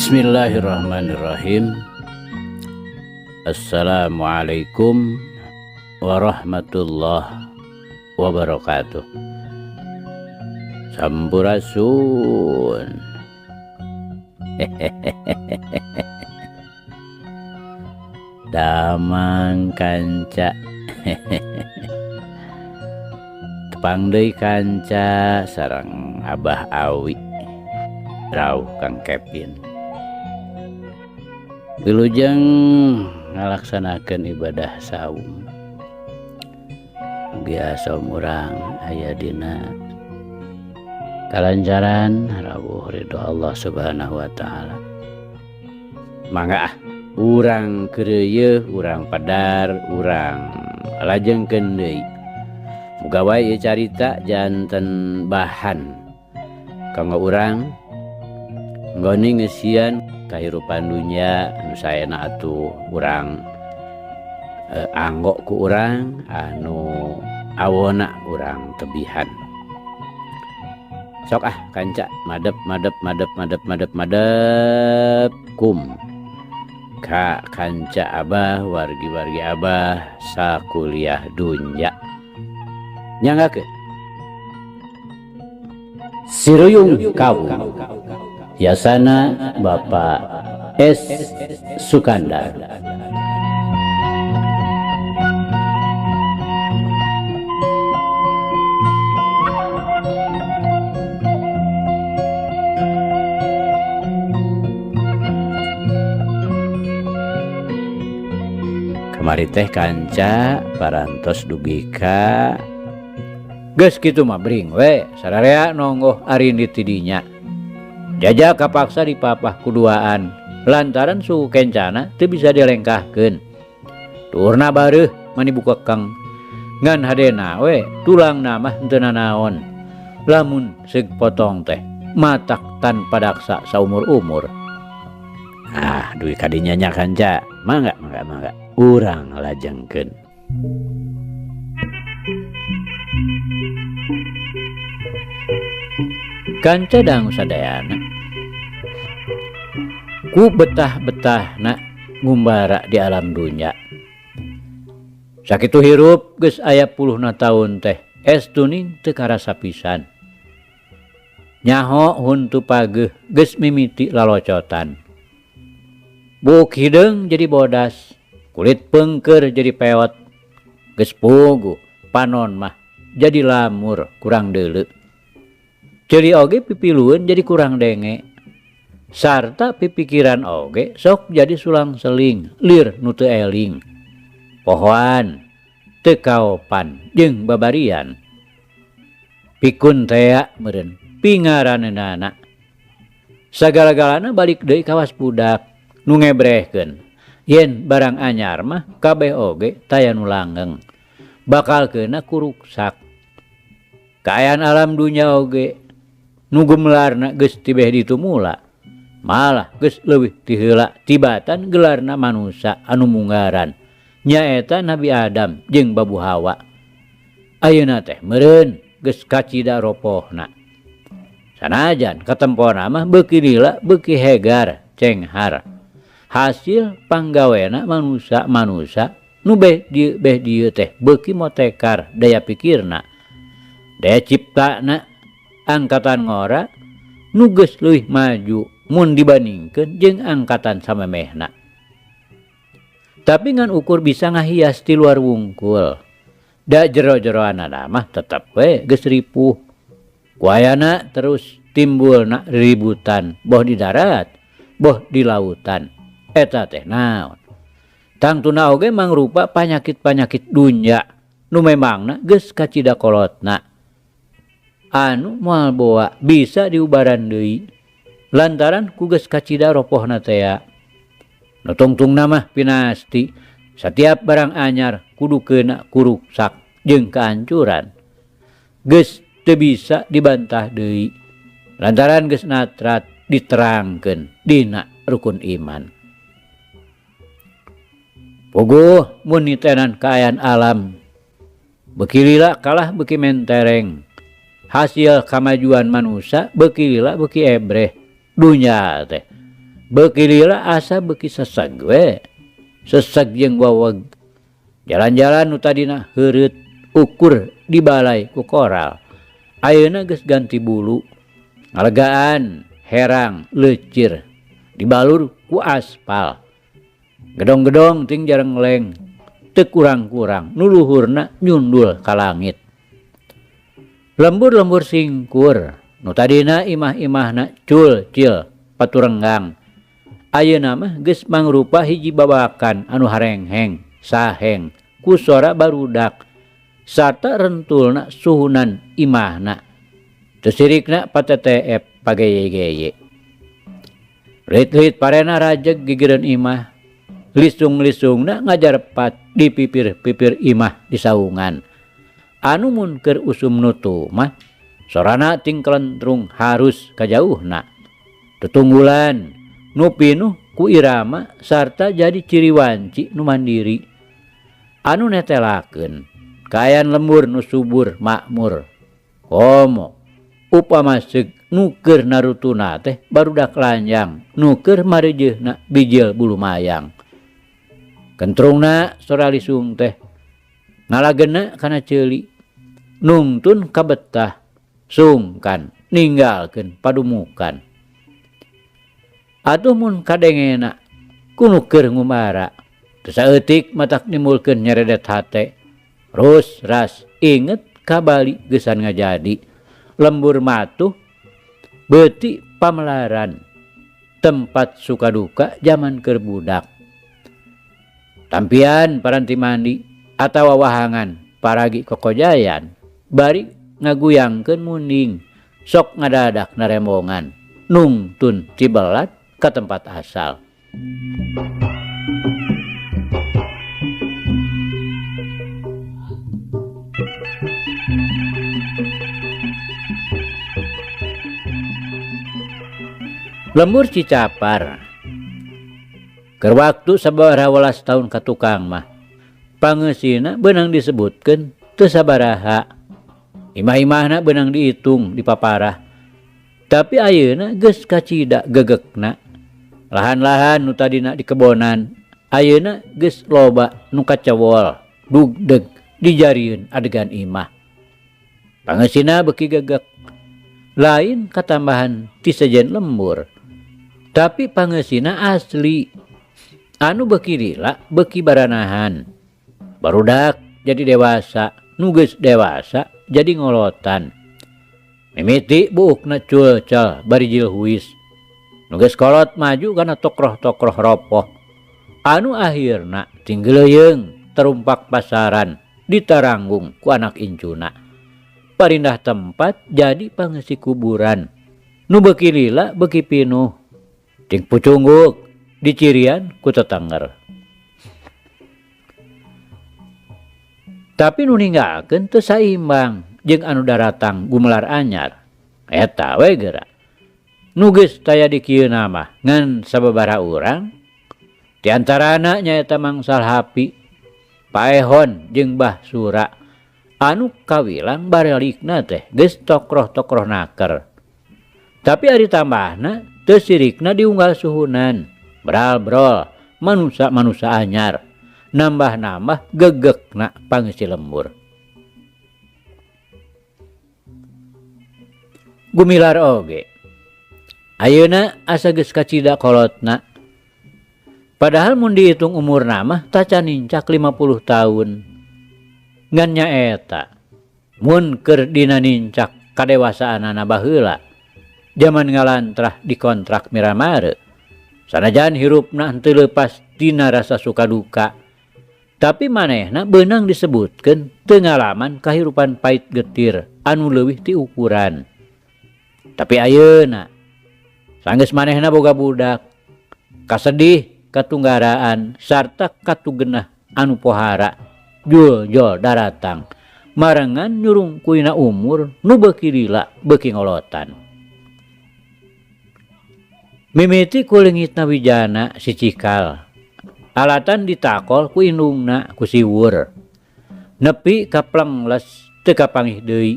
Bismillahirrahmanirrahim. Assalamualaikum warahmatullahi wabarakatuh. Sampurasun. Damang kanca. Tepang deui kanca sareng Abah Awi rauh Kang Kevin. Wilujeng ngalaksanakeun ibadah saum. Mugia saum urang aya dina kalancaran rawuh ridho Allah Subhanahu wa taala. Mangga ah urang keureuyeung, urang padar, urang lajengkeun deui. Muga wae ieu carita janten bahan kanggo urang nggoni ngeusian kahirupan dunya anu saena atuh urang anggo ku urang anu awona urang tebihan. Sok ah kanca madep madep madep madep madep madep kum ka kanca abah wargi-wargi abah sakuliah dunya. Nyanggakeun Siruyung Kawu Yasana Bapak S. Sukandar. Kamari teh kanca parantos dugi ka geus kitu mah bring we sararea nonggoh arindi tidinya. Jajak kapaksa dipapah kuduaan lantaran suhu kencana teu bisa dilengkahkeun. Turna bareuh mani bukekeng ngan hadena we tulangna mah henteu nanaon. Lamun seug potong teh matak tanpa daksa saumur-umur. Ah dugi kadinya nya kanca, mangga mangga mangga urang lajengkeun. Kanca dangu sadayana ku betah-betahna ngumbara di alam dunya. Sakitu hirup geus aya puluhna taun teh estuning teu karasa pisan. Nyaho huntu pageuh geus mimiti lalocotan. Buuk hideung jadi bodas, kulit pengker jadi peot. Geus puguh panon mah jadi lamur kurang deuleu. Ceuli oge pipilueun jadi kurang denge. Sarta pipikiran oge sok jadi sulang-seling lir nu teu eling. Pohoan teu kaopan jeung babarian. Pikun tea meureun pingaraneunana. Sagala-galana balik deui ka was budak nu ngebrehkeun. Yen barang anyar mah kabeh oge taya nu langgeng. Bakal keuna kuruksak. Kaayaan alam dunya oge nu gemelarna geus tibeh ditu mula. Malah geus leuwih ti heula tibatan gelarna manusa anu munggaran. Nyaeta Nabi Adam jeung Babu Hawa. Ayeuna teh meureun geus kacida ropohna. Sanajan katempona mah beuki lila beuki hegar cenghar. Hasil panggawena manusa-manusa nu beh dieu beh dieu teh beuki motekar daya pikirna. Daya ciptana angkatan ngora nu geus leuwih maju mun dibandingkeun jeung angkatan samemehna. Tapi ngan ukur bisa ngahias ti luar wungkul. Da jero-jeroanana mah tetep we geus ripuh. Kuayana terus timbulna ributan boh di darat, boh di lautan. Eta teh naon? Tangtuna oge mangrupa panyakit-panyakit dunya nu memangna geus kacida kolotna. Anu moal boa bisa diubaran deui lantaran ku geus kacida ropohna tea. Nu tungtungna mah pinasti satiap barang anyar kudu keuna kuruksak jeung kehancuran. Geus teu bisa dibantah deui lantaran geus natrat diterangkeun dina rukun iman. Puguh mun nitenan kaayaan alam beuki lila kalah beuki mentereng. Hasil kamajuan manusia beuki lila beuki ebreh. Dunya teh Beuki lila asa beuki seseg we. Seseg jeung weweg. Jalan-jalan nu tadina heureut ukur dibalai ku koral. Ayeuna geus ganti bulu. Ngalegaan, herang, leucir. Dibalur ku aspal. Gedong-gedong ting jarengleng. Teu kurang-kurang nu luhurna nyundul ka langit. Lembur-lembur singkur nu tadina imah-imahna cul-cil paturenggang. Ayeuna mah geus mangrupa hiji babakan anu harengheng, saheng, ku sora barudak sarta rentulna suhunan imahna. Teu sirikna pateteep pageye-geye. Leuit-leuit parena rajeg gigireun imah. Lisung-lisungna ngajarpat di pipir-pipir imah di saungan. Anu mun keur usum nutu mah sorana ting kelentrung harus kajauhna. Tutunggulan nu pinuh ku irama sarta jadi ciri wanci nu mandiri. Anu netelakeun kaayaan lembur nu subur makmur. Komo upama seug nu keur narutuna teh barudak lanjang nu keur mareujeuhna bijil bulu mayang. Kentrungna sora lisung teh ngalagena kana ceuli nungtun kabetah sungkan ninggalkeun padumukan. Atuh mun kadengena ku nu keur ngumara teu saeutik matak nimbulkeun nyeredet hate. Rus ras inget kabali geusan ngajadi lembur matuh beuti pamelaran tempat suka duka jaman keur budak. Tampian paranti mandi atawa wahangan paragi kokojayan bari ngaguyangkeun munding sok ngadadak narembongan nungtun cibelat ka tempat asal. Lembur Cicapar keur waktu sabaraha welas taun ka tukang mah pangeusina beunang disebutkeun teu sabaraha. Imah-imahna beunang diitung dipaparah. Tapi ayeuna geus kacida gegekna. Lahan-lahan nu tadina di kebonan ayeuna geus loba nu kacewol dugdeg dijarieun adegan imah. Pangeusina beuki gegek. Lain katambahan ti sejen lembur. Tapi pangeusina asli. Anu beuki lila beuki baranahan. Barudak jadi dewasa, nu geus dewasa jadi ngolotan. Mimiti buukna culcal bari jilhuis. Nu geus kolot maju kana tokroh-tokroh ropoh. Anu akhirna tinggeleuyeng terumpak pasaran ditaranggung ku anak incuna. Parindah tempat jadi pangeusi kuburan. Nu beuki lila beuki pinuh. Ting pucungguk dicirian ku tetangger. Tapi nu ninggalkeun teu saimbang jeung anu daratang gumelar anyar. Eta we geura. Nu geus taya di kieu mah ngan sababaraha urang. Di antarana nyaeta Mang Salhapi, Paehon jeung Bah Sura. Anu kawilang barelikna teh geus tokroh-tokroh naker. Tapi ari tambahna teu sirikna diunggal suhunan. Bral-brol manusa-manusa anyar. Nambah-nambah gegekna pangeusi lembur. Gumilar oge. Ayeuna asa geus kacida kolotna. Padahal mun dihitung umurna mah tacan nincak 50 tahun. Ngan nyaeta mun keur dina nincak kadewasaanana baheula. Jaman ngalantrah dikontrak miramare. Sanajan hirupna henteu leupas tina rasa suka duka. Tapi manehna beunang disebutkeun teu ngalaman kahirupan pait getir anu leuwih ti ukuran. Tapi ayeuna sanggeus manehna boga budak, kasedih, katunggaraan sarta katugenah anu pohara jul-jol daratang marengan nyurung kuina umur nu beuki lila beuki ngolotan. Mimiti ku leungitna wijana si cikal, alatan ditakol ku indungna ku siwur. Nepi ka plengles teu kapanggih deui.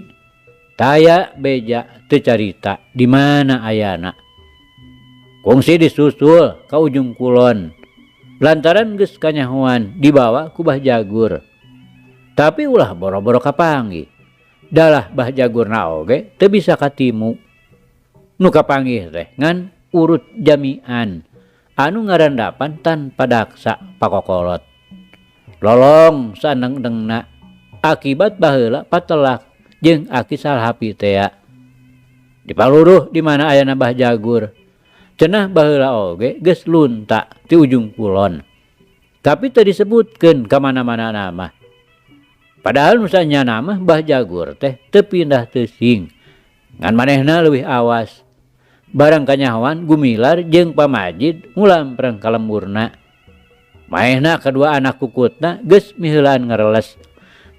Taya beja teu carita di mana ayana. Kungsi disusul ka Ujung Kulon lantaran geus kanyahoan dibawa ku Bah Jagur. Tapi ulah boro-boro kapanggih. Dalah Bah Jagurna oge teu bisa katimu. Nu kapanggih teh ngan urut jamian anu ngarandapan tanpa daksa pakokolot. Lolong saendeng-endengna akibat baheula patelak jeung Aki Salhapi tea. Dipaluruh di mana ayana Bah Jagur. Cenah baheula oge geus lunta ti Ujung Kulon. Tapi teu disebutkeun ka mana-mana mah. Padahal nu sanyana mah Bah Jagur teh teu pindah teuing. Ngan manehna leuwih awas. Barang kanyahoan Gumilar jeung pamajid ngulampreng ka lemburna. Maehna kadua anak kukutna geus miheulaan ngareles.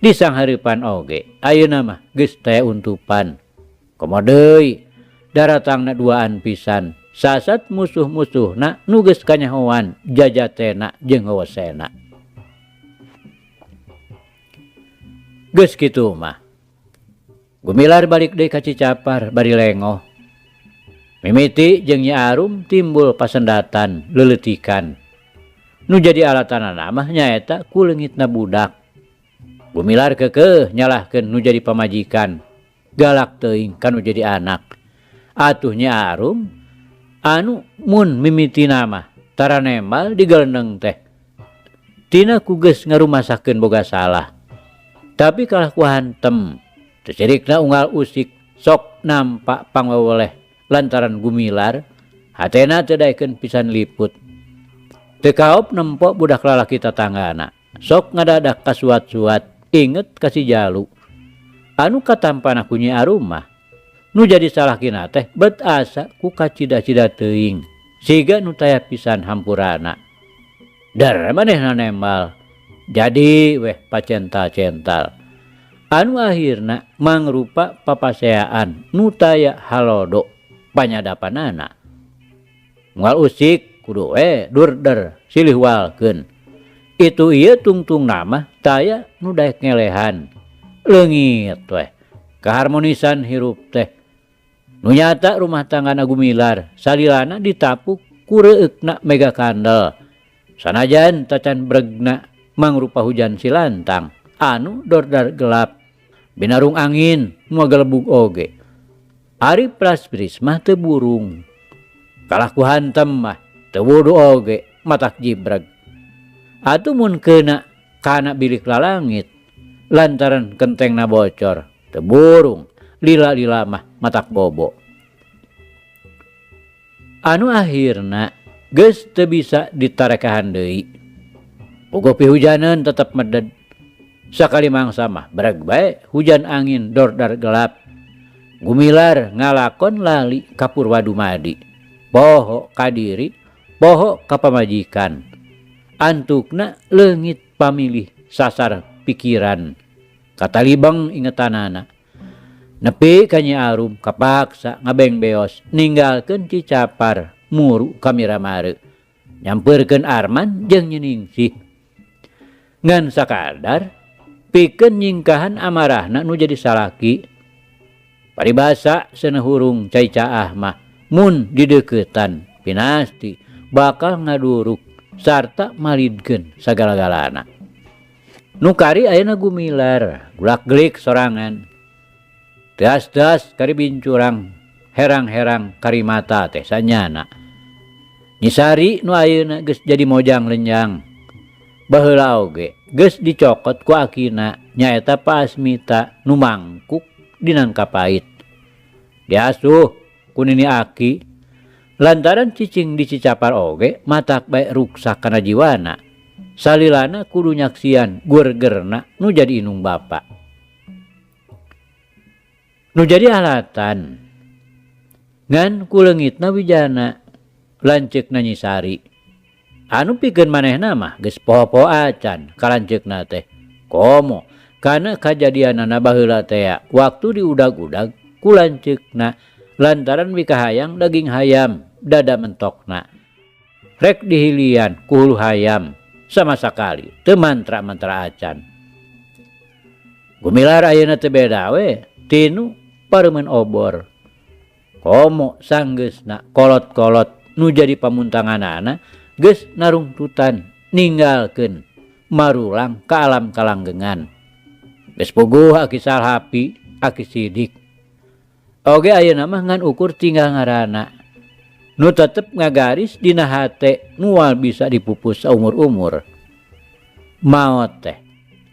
Di sanghareupan oge ayeuna mah geus taya untupan. Komo deui daratangna duaan pisan. Sasat musuh-musuhna nu geus kanyahoan jajatena jeung wewesena. Geus kitu mah. Gumilar balik deui ka Cicapar bari lengoh. Mimiti jeung Nyi Arum timbul pasendatan leuleutikan. Nu jadi alatanana mah nyaeta ku leungitna budak. Gumilar keukeuh nyalahkeun nu jadi pamajikan. Galak teuing ka nu jadi anak. Atuh Nyi Arum anu mun mimitina mah tara nembal digelendeng teh. Tina ku geus ngarumasakeun boga salah. Tapi kalah ku hantem. Teu cirikna unggal usik sok nampak pangweweleh lantaran Gumilar hatena teu daekeun pisan liput. Teu kaop nempo budak lalaki tatanggana. Sok ngadadak kasuat-suat inget ka si Jalu. Anu katampana ku Nyi Arum mah nu jadi salakina teh bet asa ku kacida-cida teuing siga nu taya pisan hampurana. Dar manehna nembal. Jadi weh pacental-cental. Anu akhirna mangrupa papaseaan nu taya halodo panyadapanana. Unggal usik kudu we durder silih walkeun. Itu ieu tungtung nama taya nu daek ngelehan. Leungit weh keharmonisan hirup teh. Nu nyata rumah tanggana Gumilar salilana ditapuk ku reueukna mega kandel. Sanajan tacan bregna mangrupa hujan silantang anu dordar gelap. Binarung angin nu gelebug oge. Ari praspris mah teu burung. Kalah ku hantem mah teu wudu oge matak jibreg. Atuh mun keuna kana bilik lalangit lantaran kentengna bocor teu burung. Lila-lila mah matak bobo. Anu akhirna geus teu bisa ditarekahan deui. Puguh pihujaneun tetep meded. Sakali mangsa mah breg bae hujan angin dordar gelap. Gumilar ngalakon lali ka Purwadumadi. Poho ka diri, poho ka pamajikan. Antukna leungit pamilih sasar pikiran. Katalibeng ingetanana. Nepi ka Nyi Arum kapaksa ngabeng beos ninggalkeun Cicapar muru ka Miramare. Nyampeurkeun Arman jeung Nyi Ningsih. Ngan sakadar pikeun nyingkahan amarahna nu jadi salaki. Paribasa seuneu hurung cai caah mah mun dideuketan pinasti bakal ngaduruk sarta malidkeun sagala-galana. Nu kari ayeuna Gumilar gulak-gelik sorangan. Teas-teas kari bincurang herang-herang kari mata teh sanyana. Nyi Sari nu ayeuna geus jadi mojang lenjang. Baheula oge geus dicokot ku akina nyaeta Pa Asmita nu mangkuk dinangka pait. Diasuh ku nini aki lantaran cicing di Cicapar oge matak bae ruksak kana jiwana. Salilana kudu nyaksian gurgerna nu jadi inung bapa. Nu jadi alatan ngan kuleungitna wijana lanceukna Nyi Sari. Anu pikeun manehna mah geus poho-poho acan ka lanceukna teh. Komo kana kajadianana baheula tea waktu diudag-udag ku lanceukna lantaran mikahayang daging hayam dada mentokna. Rek dihilian ku hulu hayam sama sakali teu mantra-mantra acan. Gumilar ayeuna teu beda we tinu pareumeun obor. Komo sanggeusna kolot-kolot nu jadi pamuntanganana geus narungtutan ninggalkeun marulang ka alam kalanggengan. Geus puguh Aki Salhapi, Aki Sidik. Oge ayeuna mah ngan ukur tinggal ngaranna. Nu tetep ngagaris dina hate moal bisa dipupus saumur-umur. Maot teh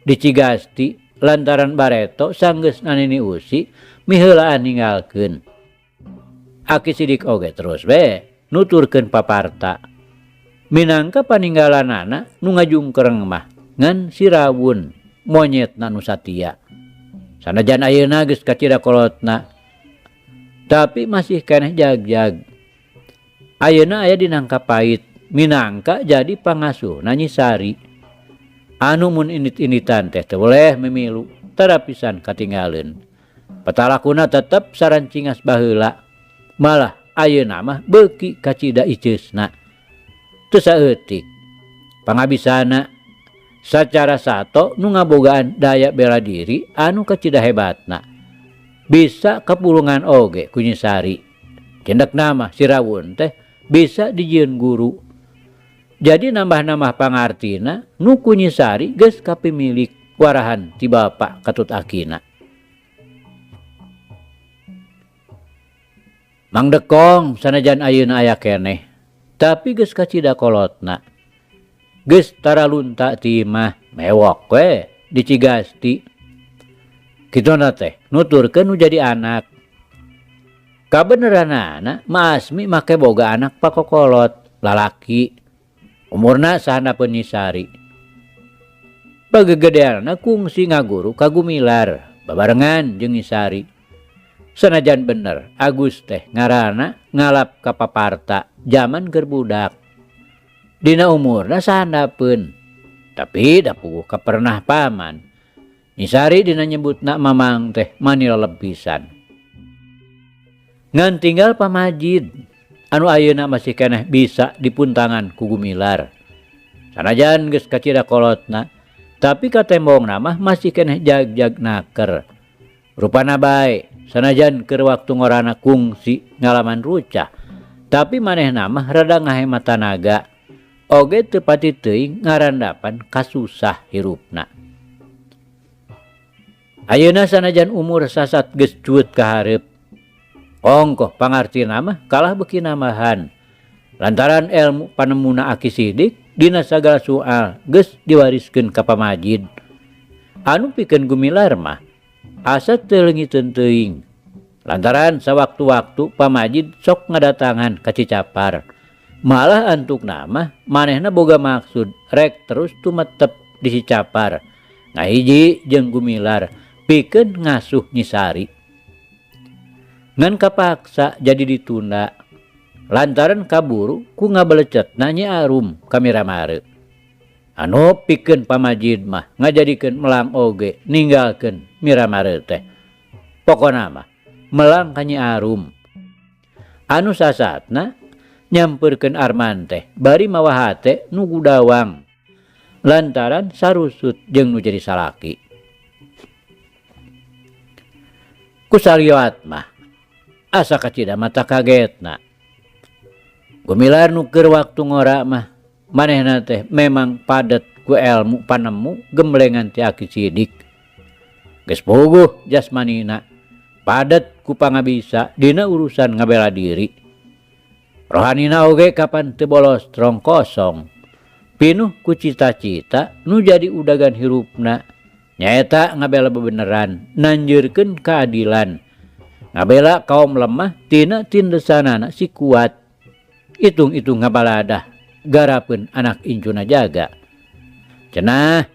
dicigasti lantaran bareto sanggeus nanini usi miheulaan ninggalkeun. Aki Sidik oge terus we nuturkeun paparta. Minangka paninggalanana nu ngajungkereng mah ngan si Rawun monyetna nu satia. Sanajan ayeuna geus kacida kolotna, tapi masih keneh jag-jag. Ayeuna aya di nangka pait, minangka jadi pangasuhna Nyi Sari. Anu mun indit-inditan teh teu boleh mimilu, tara pisan katinggaleun. Patalakuna tetep sarancingas baheula. Malah ayeuna mah beuki kacida iceusna. Teu saeutik. Pangabisana sacara sato nu ngabogaan daya bela diri anu kacida hebatna. Bisa kapulungan oge ku Nyi Sari. Cendekna mah si Rawun teh bisa dijieun guru. Jadi nambah-nambah pangartina nu ku Nyi Sari geus kapimilik warahan ti bapa katut akina. Mang Dekong sanajan ayeuna aya keneh, tapi geus kacida kolotna. Geus taralunta ti imah mewok we dicigasti. Kituna teh nuturkeun nu jadi anak. Kabeneranana Ma Asmi make boga anak pakokolot lalaki. Umurna sahandapeun Nyi Sari. Pagegedeanna kungsi ngaguru ka Gumilar babarengan jeung Nyi Sari. Sanajan bener Agus teh ngaranna ngalap ka paparta jaman keur budak. Dina umurna sahandapeun, tapi da puguh kapernah paman. Nyi Sari dina nyebutna mamang teh manileleb pisan. Ngan tinggal pamajid anu ayeuna masih keneh bisa dipuntangan ku Gumilar. Sanajan geus kacida kolotna, tapi katembongna mah masih keneh jag-jag naker. Rupana bae, sanajan keur waktu ngorana kungsi ngalaman rucah, tapi manehna mah rada ngahemat tanaga. Oge teu pati teuing ngarandapan kasusah hirupna. Ayeuna sanajan umur sasat geus cueut ka hareup, ongkoh pangartina mah kalah beuki nambahan. Lantaran elmu panemuna Aki Sidik dina sagala soal geus diwariskeun ka pamajid. Anu pikeun Gumilar mah asa teu leungiteun teuing. Lantaran sawaktu-waktu pamajid sok ngadatangan ka Cicapar. Malah antukna mah manehna boga maksud rek terus tumetep di Cicapar. Ngahiji jeung Gumilar pikeun ngasuh Nyi Sari. Ngan kapaksa jadi ditunda lantaran kaburu ku ngabelecetna Nyi Arum ka Miramare. Anu pikeun pamajid mah ngajadikeun melang oge ninggalkeun Miramare teh. Pokona mah melang ka Nyi Arum. Anu sasatna nyampeurkeun Arman teh bari mawa hate nu gudawang lantaran sarusut jeung nu jadi salaki. Ku salioat mah asa kacida mata kagetna. Gumilar nu keur waktu ngora mah manehna teh memang padet ku elmu panemu gemblengan ti Aki Sidik. Geus puguh jasmanina padet ku pangabisa dina urusan ngabela diri. Rohanina oge kapan teu bolos trong kosong. Pinuh ku cita-cita nu jadi udagan hirupna nyaeta ngabela bebeneran, nanjeurkeun keadilan, ngabela kaum lemah tina tindesanana si kuat. Itung-itung ngabaladah garapeun anak incuna jaga. Cenah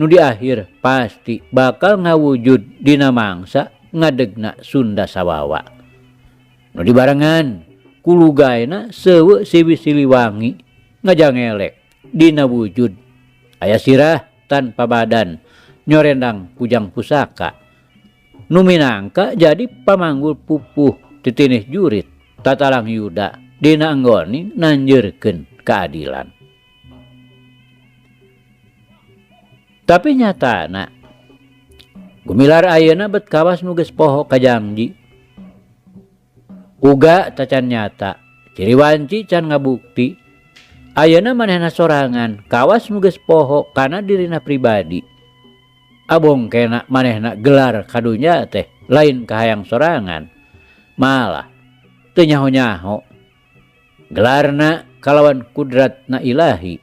nu di akhir pasti bakal ngawujud dina mangsa ngadegna Sunda Sawawa. Nu dibarengan kulugaena seueuh Siwi Siliwangi ngajangelek dina wujud aya sirah tanpa badan nyorendang kujang pusaka. Nu minangka jadi pamanggul pupuh titinih jurit tatalang yuda dina anggoni nanjeurkeun keadilan. Tapi nyatana Gumilar ayeuna bet kawas nu geus poho ka janji. Uga tacan nyata Ciri wanci can ngabukti. Ayeuna manehna sorangan kawas nu geus poho kana dirina pribadi. Abongkena manehna gelar kadunya teh lain kahayang sorangan. Malah teu nyaho-nyaho. Gelarna kalawan kudratna ilahi.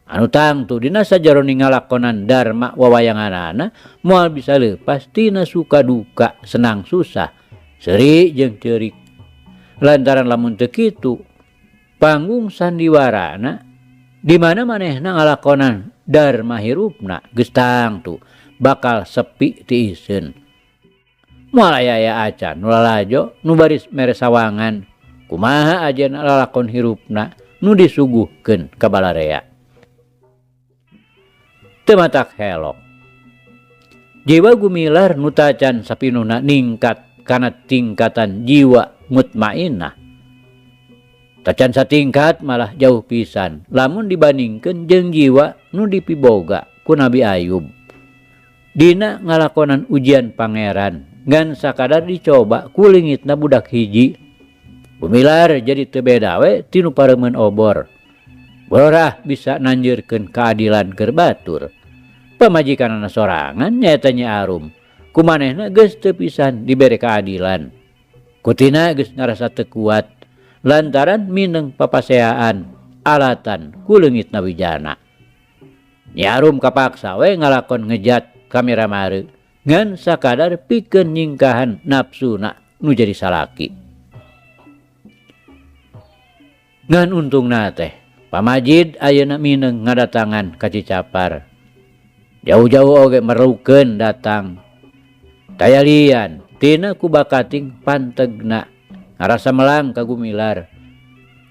Anu tangtu dina sajaroning ngalakonan dharma wawayanganana moal bisa leupas tina suka duka, senang susah, seuri jeung ceurik. Lantaran lamun teu kitu, panggung sandiwarana di mana manehna ngalakonan dharma hirupna geus tangtu bakal sepi ti iseun. Moal aya-aya acan nu lalajo nu baris mere sawangan kumaha ajeuna lalakon hirupna nu disuguhkeun ka balarea. Teu matak helok. Jiwa Gumilar nu tacan sapinuhna ningkat kana tingkatan jiwa mutmainah. Tacan satingkat malah jauh pisan lamun dibandingkeun jeung jiwa nu dipiboga ku Nabi Ayub. Dina ngalakonan ujian pangeran ngan sakadar dicoba ku leungitna budak hiji. Gumilar jadi teu beda we tinu pareumeun obor. Bororah bisa nanjeurkeun keadilan keur batur. Pamajikanana sorangan nyaeta Nyi Arum. Kumanehna geus teu pisan dibere keadilan. Kutina geus ngarasa teu kuat lantaran mineng papaseaan alatan ku leungitna wijana. Nyi Arum kapaksa we ngalakon ngejat kamera mare ngan sakadar pikeun nyingkahan nafsuna nu jadi salaki. Ngan untungna teh pamajid ayeuna mineng ngadatangan ka Cicapar. Jauh-jauh oge merlukeun datang. Tayalian tina ku bakating pantegna ngarasa melang ka Gumilar.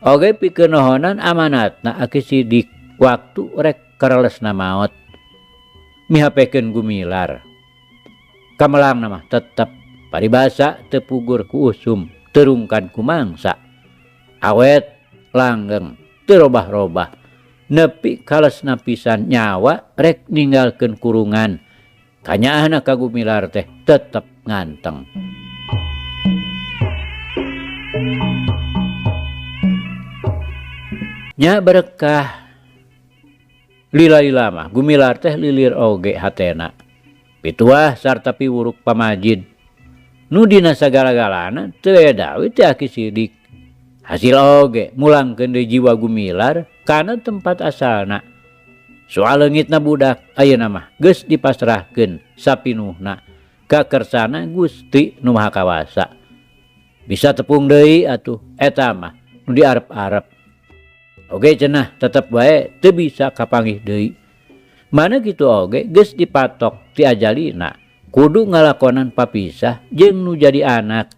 Oge pikeun nohonan amanatna Aki Sidik waktu rek karelesna maot. Mihapekeun Gumilar. Kamelangna mah tetep paribasa teu pugur ku usum, terungkan ku mangsa. Awet langgeng teu robah-robah. Nepi kalesna pisan nyawa rek ninggalkeun kurungan. Kanyaahna ka Gumilar teh tetep nganteng. Nya berkah. Lila-lila mah Gumilar teh lilir oge hatena. Pituah sarta piwuruk pamajid. Nu dina sagala-galana teu beda we teh Aki Sidik. Hasil oge mulangkeun deui jiwa Gumilar kana tempat asalna. Soal leungitna budak ayeuna mah geus dipasrahkeun sapinuhna ka kersana Gusti Nu Maha Kawasa. Bisa tepung deui atuh eta mah nu diarep-arep. Oge cenah tetep bae teu bisa kapanggih deui. Mana kitu oge geus dipatok ti ajalina kudu ngalakonan papisah jeung nu jadi anak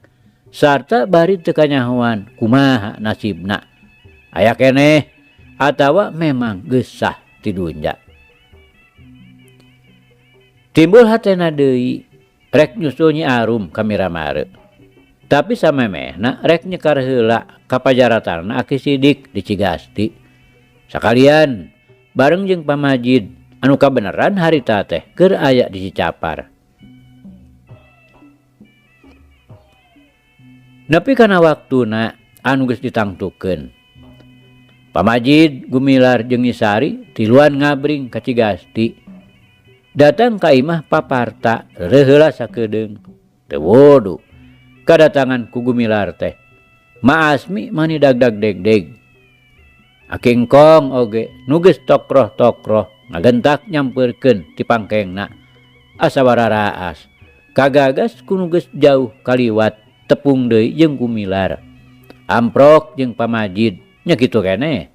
sarta bari teu kanyahoan kumaha nasibna. Aya keneh atawa memang geus sah ti dunya. Timbul hatena deui rek nyusul Nyi Arum ka Miramare. Tapi samemehna rek nyekar heula ka pajaratanna Aki Sidik di Cigasti. Sakalian bareng jeung pamajid anu kabeneran harita teh keur aya di Cicapar. Nepi kana waktuna anu geus ditangtukeun. Pamajid Gumilar jeung Nyi Sari tiluan ngabring ka Cigasti. Datang ka imah paparta reureuh heula sakedeung. Teu wudu kadatangan ku Gumilar teh. Ma Asmi mani dagdag degdeg. Aki Engkong oge nu geus tokroh-tokroh ngagentak nyampeurkeun ti pangkengna. Asa wararaas kagagas ku nu geus jauh kaliwat tepung deui jeung Gumilar. Amprok jeung pamajid nya kitu keneh.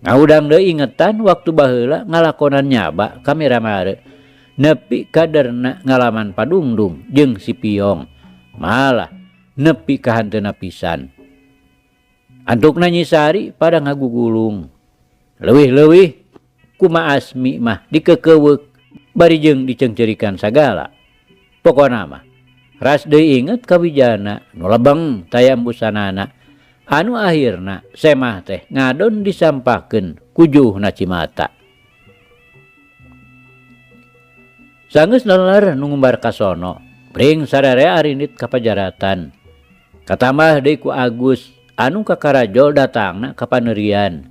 Ngahudang deui ingetan waktu baheula ngalakonan nyaba ka Miramare. Nepi kaderna ngalaman padungdung jeung si Piong. Malah nepi ka hanteuna pisan. Antukna Nyi Sari pada ngagugulung. Leuwih-leuwih ku Ma Asmi mah dikekeuweuk bari jeung diceungceurikan sagala. Pokona mah ras deui inget ka wijana nu lebeng taya embusanana. Anu akhirna semah teh ngadon disampakeun ku juhna cimata. Sanggeus leler nu ngumbar kasono, pring sararea arindit ka pajaratan. Katambah deui ku Agus anu kakarajol datangna ka paneurian.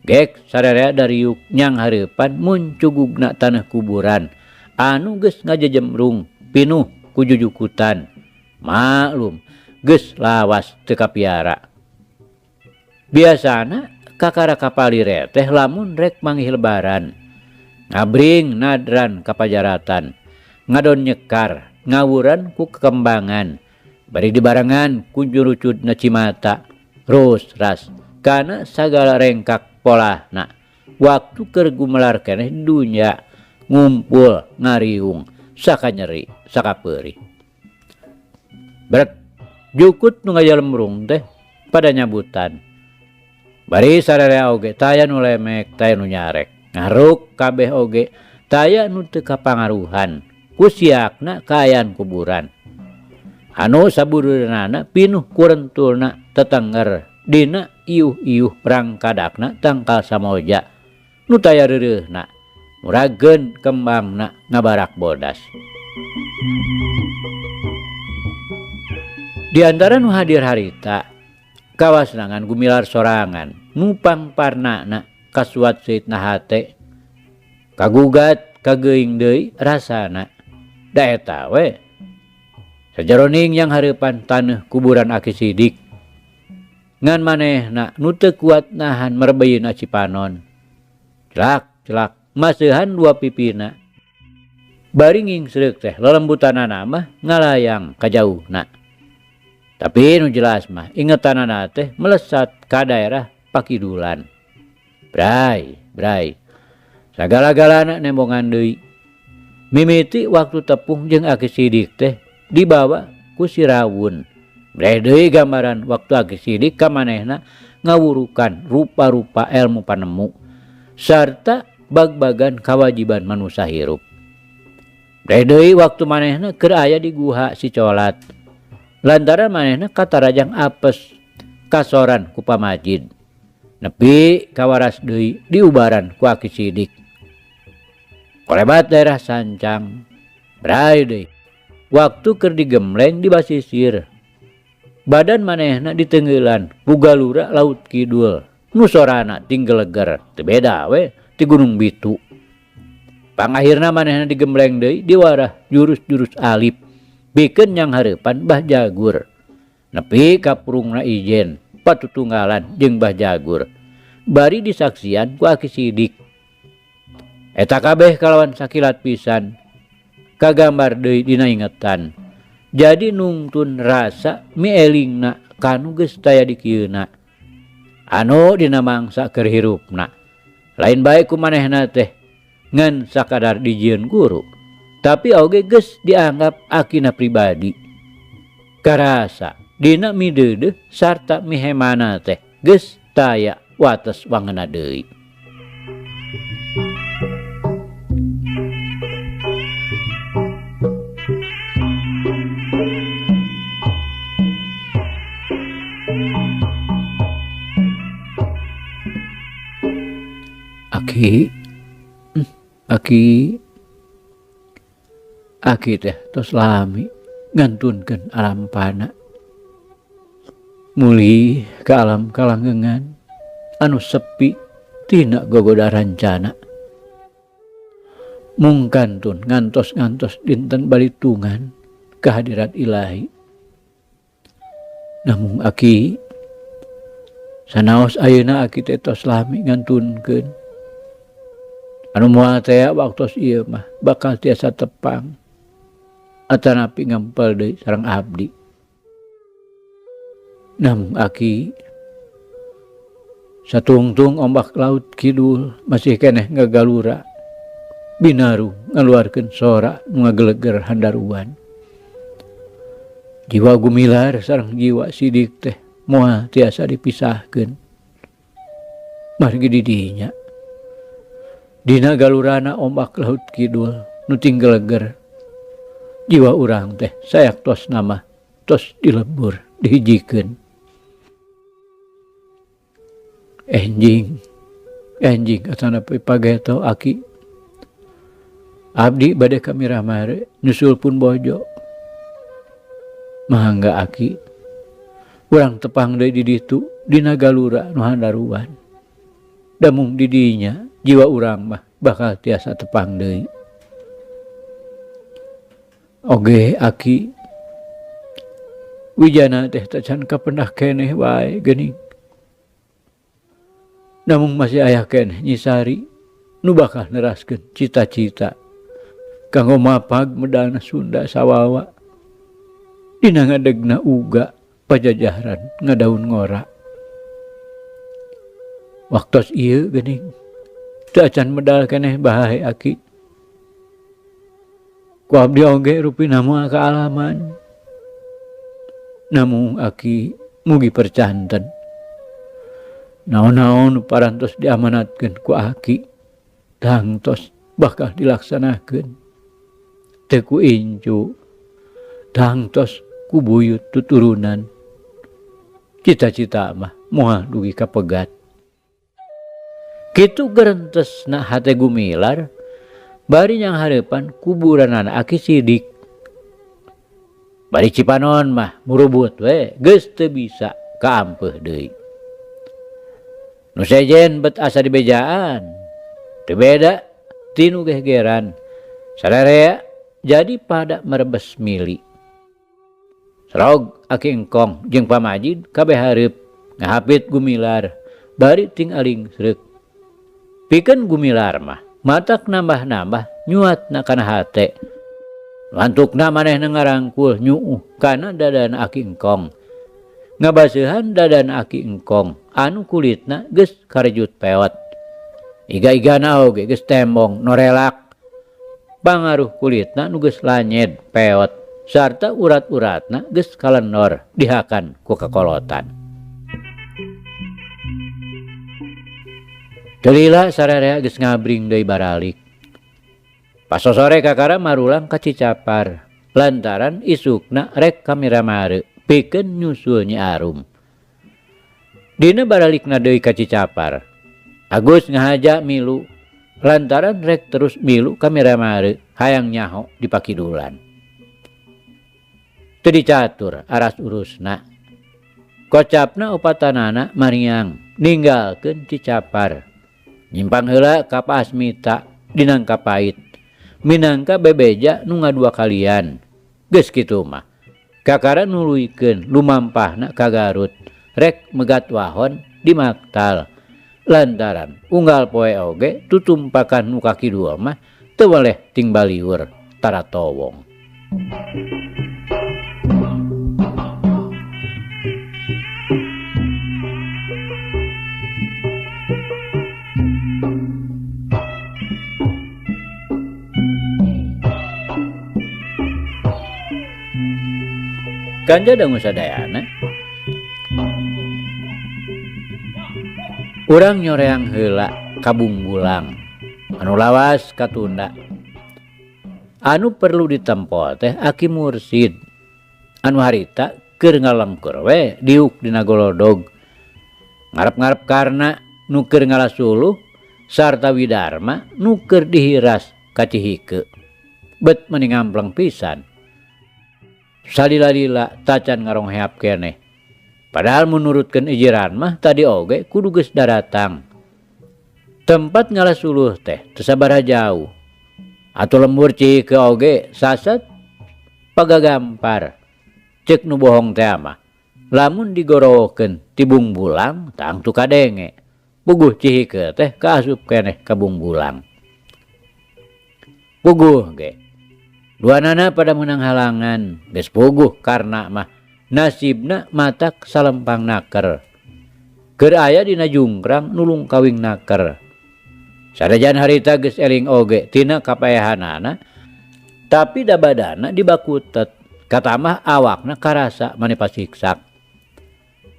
Gek sararea dariuk nyang hareupan muncugugna taneuh kuburan anu geus ngajejemrung pinuh ku jujukutan. Maklum geus lawas teu kapiara. Biasana kakara kapalire teh lamun rek manggih lebaran. Ngabring nadran kapajaratan, ngadon nyekar, ngawuran ku kekembangan, bari dibarengan ku jurucudna cimata, rus ras kana sagala rengkak polahna. Waktu keur gumelar keneh dunya ngumpul ngariung sakanyeri sakapeurih. Bret jukut nu ngajalemrung teh pada nyabutan. Bari sararea oge taya nu lemek taya nu nyarek. Ngaruk kabeh oge taya nu teu kapangaruhan ku siakna kaayaan kuburan. Anu sabudeunana pinuh kurentulna tetengger dina iuh-iuh rangkadakna tangkal samoja nu taya reureuhna murageun kembangna ngabarak bodas. Di antara nu hadir harita kawasnangan gumilar sorangan nu pangparnana kasuat seutna hate kagugat kageuing deui rasana da eta we sajaroning yang hareupan taneuh kuburan Aki Sidik ngan manehna nu teu kuat nahan merbeyeuna cipanon celak celak maseuhan dua pipina bari ngingsreuk teh lelembutanana mah ngalayang ka jauhna. Tapi nu jelas mah ingetanana teh melesat ka daerah Pakidulan. Bray, bray. Sagala-galana nembongan deui. Mimiti waktu tepung jeung Aki Sidik teh dibawa ku si Rawun. Bray deui gambaran waktu Aki Sidik ka manehna ngawurukan rupa-rupa ilmu panemu sarta bag-bagan kawajiban manusa hirup. Bray deui waktu manehna keur aya di guha si Colat. Lantaran manehna katarajang apes kasoran ku pamajid. Nepi kawaras deui diubaran ku Aki Sidik. Kolebat daerah Sancang, bray deui. Waktu keur digembleng di basisir. Badan manehna ditenggeulan ku galura laut kidul. Nu sorana tinggeleger, teu beda we ti Gunung Bitu. Pangahirna manehna digembleng deui diwarah jurus-jurus alif. Bikeun nyang hareupan Bah Jagur. Nepi kapurungna ijen patutunggalan jeung Bah Jagur. Bari disaksian ku Aki Sidik. Eta kabeh kalawan sakilat pisan kagambar deui dina ingetan. Jadi nungtun rasa mielingna kanu geus taya dikieuna. Anu dina mangsa keur hirupna. Lain bae ku manehna teh ngan sakadar dijieun guru. Tapi oge geus dianggap akina pribadi. Karasa dina mideudeuh sarta mihemana teh geus taya wates wangena deui. Aki, aki, aki teh tos lami ngantunkeun alam pana. Mulih ka alam kalanggengan anu sepi tina gogoda rancana. Mung kantun ngantos-ngantos dinten balitungan kehadirat ilahi. Namung aki sanaos ayeuna aki teh tos lami ngantunkeun. Anu moal teh waktos ieu mah bakal tiasa tepang atanapi ngempel deui sareng abdi. Namung aki satungtung ombak laut kidul masih keneh ngagalura binaru ngaluarkeun sora nu ngageleger handaruan. Jiwa gumilar sareng jiwa Sidik teh moal tiasa dipisahkeun. Margi di dinya dina galurana ombak laut kidul nu tinggeleger jiwa urang teh sayak tos nama tos dilebur dihijikeun. Enjing, enjing atanapi pageto aki. Abdi bade ka Miramare nyusul pun bojo. Mangga aki. Urang tepang deui di ditu dina galura nu handaruan. Damung di dinya jiwa urang mah bakal tiasa tepang deui. Oge aki Wijana teh tacan kapendah keneh wae geuning. Namung masih aya keneh Nyi Sari nu bakal neraskeun cita-cita kanggo mapag medalna Sunda sawawa. Dina ngadegna uga pajajaran ngadaun ngora. Waktos ieu geuning teu acan medal keneh bahae aki. Ku abdi oge rupina moal kaalaman. Namung aki mugi percanten. Naon-naon parantos diamanatkeun ku aki tangtos bakal dilaksanakeun. Teu ku incu tangtos ku buyut tuturunan. Cita-cita mah moal dugi kapegat. Kitu gerentesna hate Gumilar bari nyanghareupan kuburanana Aki Sidik. Bari Cipanon mah murubut we geus teu bisa kaampeuh deui. Nu sejen bet asa dibejaan teu beda ti nu gehgeran. Sararea jadi pada merebes mili. Serog Aki Engkong jeung Pamajid kabeh hareup ngahapit Gumilar bari ting aling sreuk. Pikeun Gumilar mah matak nambah-nambah nyuatna kana hate. Lantukna manehna ngarangkul nyuuh kana dadana Aki Engkong. Ngabaseuhan dadana Aki Engkong anu kulitna geus karejut peot. Iga-igana oge geus tembong norelak. Pangaruh kulitna nu geus lanyed peot sarta urat-uratna geus kalendor dihakan ku kakolotan. Teu lila sararea geus ngabring deui baralik. Pasosore kakara marulang ka Cicapar lantaran isukna rek ka Miramare pikeun nyusul Nyi Arum. Dina baralikna deui ka Cicapar, Agus ngahaja milu lantaran rek terus milu ka Miramare hayang nyaho di pakidulan. Teu dicatur aras urusna. Kocapna opatanana mariang ninggalkeun Cicapar. Nyimpang heula ka Pak Asmita dinangka pait. Minangka bebeja nu ngadua kalian. Geus kitu mah. Kakara nuluykeun lumampahna ka Garut rek megat wahon di Maktal. Lantaran unggal poe oge tutumpakan nu kakidul mah teu weleh ting baliur taratowong. Kanja dangu sadayana urang nyoreang heula ka Bungbulang anu lawas katunda. Anu perlu ditempo teh Aki Mursid anu harita keur ngalengkur we diuk dina golodog. Ngarep-ngarep karna nu keur ngalasuluh sarta Widarma nu keur dihiras ka Cihike. Bet meni ngampleng pisan. Salila-lila tacan ngarongheap keneh. Padahal menurutkeun ijiran mah tadi oge kudu geus daratang. Tempat ngalasuluh teh teu sabaraha jauh. Atuh lembur Cihike oge sasat pagagampar. Ceuk nu bohong teh mah lamun digorowokeun ti Bungbulang tangtu kadenge. Puguh Cihike teh kaasup keneh ka Bungbulang. Puguh ge duanana pada menang halangan, geus puguh karna mah nasibna matak salempang naker. Keur aya dina jungkrang nulung kawing naker. Sanajan harita geus eling oge tina kapaehanana, tapi da badana dibakutet, katamah awakna karasa mani pasiksak.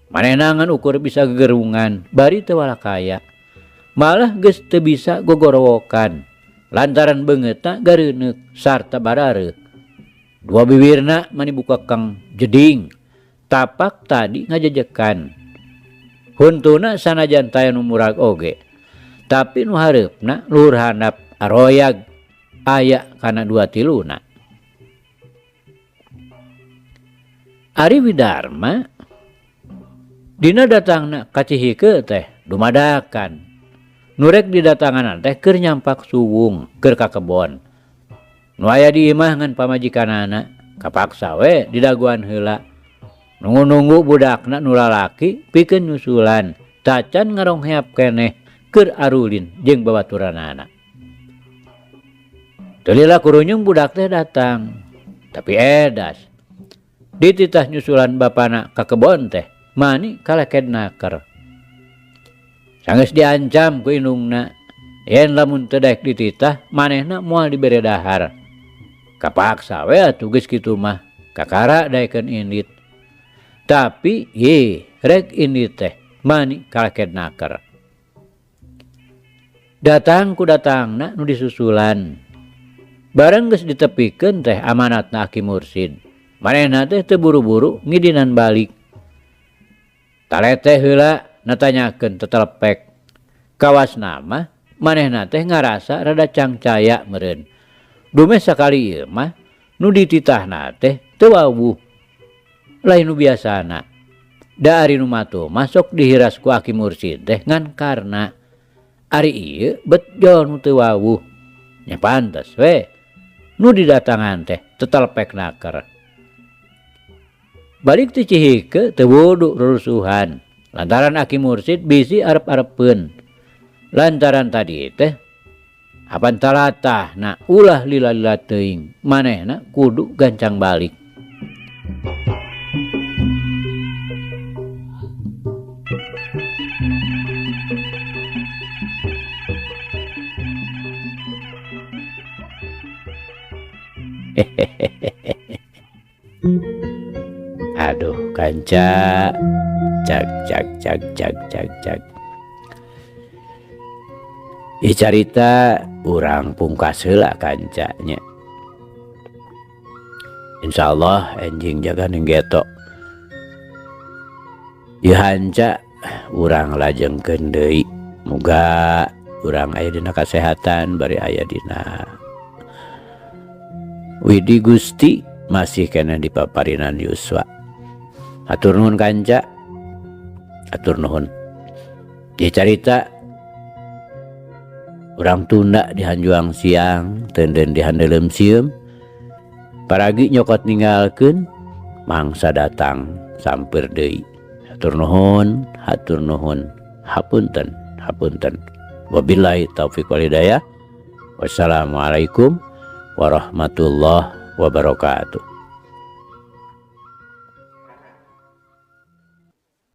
Manehna ngan ukur bisa gegerungan, bari teu walakaya. Malah geus teu bisa gogorowokan. Lantaran beungeutna gareuneuk sarta barareuk. Dua bibirna mani buka kang jeding, tapak tadi ngajejekan. Huntuna sanajan taya nu murag oge, tapi nu hareupna luhur handap aroyag aya kana dua tiluna. Ari Widarma Dina datangna ka Cihike teh dumadakan. Nu rek didatanganan teh keur nyampak suwung keur ka kebon. Nu aya di imah ngan pamajikanana, kapaksa we didaguan heula. Nunggu-nunggu budakna nu lalaki pikeun nyusulan, tacan ngarongheap keneh keur arulin jeung babaturanana. Teu lila kurunyung budak teh datang, tapi edas. Dititah nyusulan bapana ka kebon teh, mani kaleked naker. Sanggeus diancam ku indungna, yen lamun teu daek dititah manehna moal dibere dahar. Kapaksa we atuh geus kitu mah, kakara daekeun indit. Tapi ye rek indit teh mani kaleked naker. Datang ku datangna nu disusulan. Bareng geus ditepikeun teh amanatna Aki Mursid. Manehna teh teu buru-buru ngidinan balik. Talete heula natanyakeun tetelepek. Kawasna mah manehna teh ngarasa rada cangcaya meureun. Dumeh sakali ieu mah nu dititahna teh teu wawuh. Lain nu biasana. Da ari nu matuh mah sok dihiras ku Aki Mursid teh ngan karna ari ieu betjol nu teu wawuh. Nya pantes we nu didatangan teh tetelepek naker. Balik ti Cihike teu wudu rurusuhan lantaran Aki Mursid bisi arep-arepeun. Lantaran tadi teh apan talatahna ulah lila-lila teuing manehna kudu gancang balik. Aduh kanca, cak cak cak cak cak cak. Ieu carita urang pungkas heula kancanya. Insyaallah enjing jaga ning geto. Ieu hanca urang lajengkeun deui. Muga urang aya dina kasehatan bari aya dina Widi Gusti masih keneh di paparinan yuswa. Hatur nuhun kanca. Hatur nuhun. Ieu carita urang tunda di hanjuang siang, teunden di handeuleum sieum. Paragi nyokot ninggalkeun, mangsa datang sampeur deui. Hatur nuhun, hatur nuhun. Hapunten, hapunten. Wabillahi taufik wal hidayah. Wassalamualaikum warahmatullahi wabarakatuh.